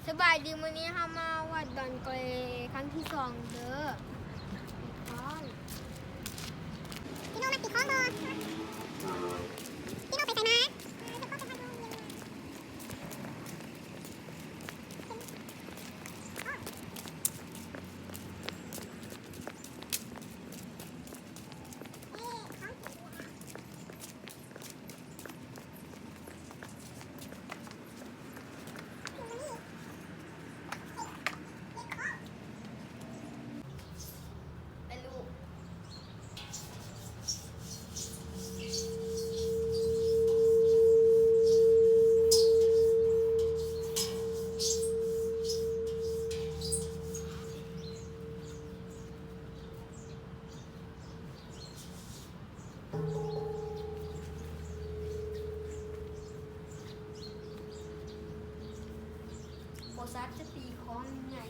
ສະບາຍດີ ມື້ນີ້ເຮົາມາວັດດອນກອຍຄັ້ງທີສອງເດີ. ຕີຄ້ອງ ພີ່ໂນ້ມາຕີຄ້ອງບໍ່? ພີ່ໂນ້ໄປໃສມາ? ໂມຊາດຈະຕີຄ້ອງໃຫຍ່.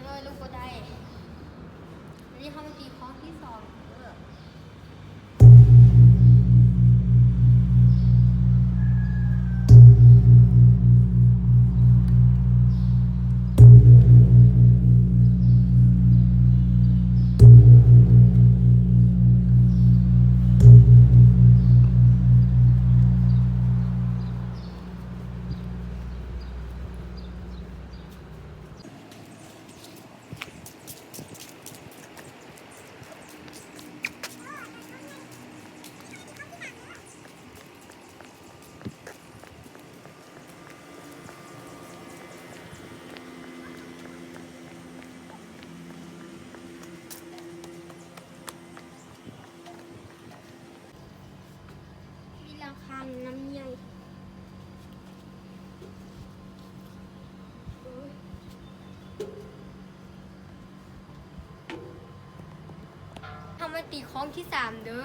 ເອີ ລຸກບໍ່ໄດ້. ອັນນີ້ເຮົາມາຕີຄ້ອງທີສອງເດີ. ມີລະຄັງນຳໃຫຍ່. ເຮົາມາຕີຄ້ອງທີສາມເດີ.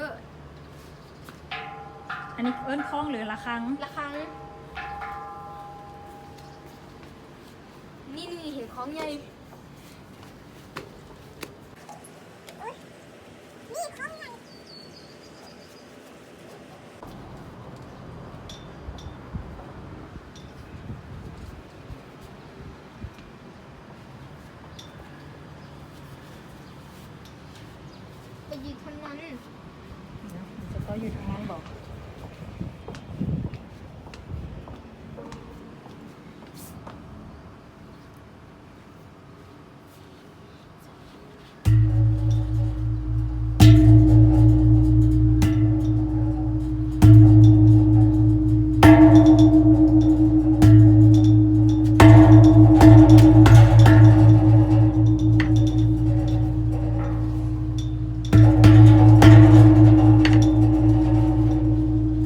ອັນນີ້ເອີ້ນຄ້ອງ ຫຼື ລະຄັງ? ລະຄັງ. ນີ້ ນີ້ເຫັນຄ້ອງໃຫຍ່. ໄປຢືນທາງນັ້ນ. ຈະໄປຢືນທາງນັ້ນບໍ?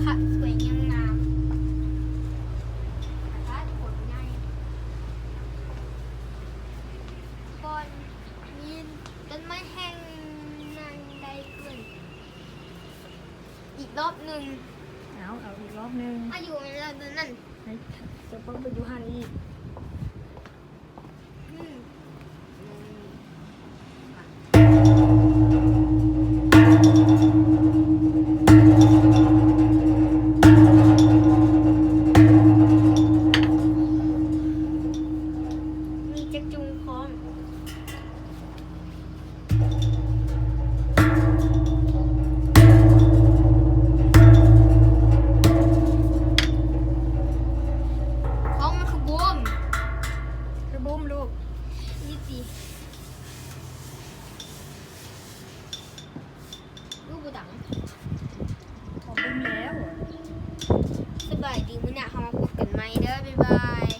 ພະສວຍງາມ ພະທາດຂົນໃຫຍ່ ບ່ອນມີຕົ້ນໄມ້ແຫ້ງນາງໄດເກີນ. ອີກລອບໜຶ່ງ. ເອົາ ເອົາອີກລອບໜຶ່ງ. ອາຍຸແມ່ນລະໂດນນັ້ນ. ໃຫ້ເຈົ້າປ້ອງໄປຢູ່ຫັ້ນອີກ. ອືມ. ມີຈັກຈຸງຄ້ອງ? ຕັງ ຂອບຄຸນແລ້ວ. ສະບາຍດີ ມື້ໜ້າເຮົາມາພົບກັນໃໝ່ເດີ ບາຍບາຍ.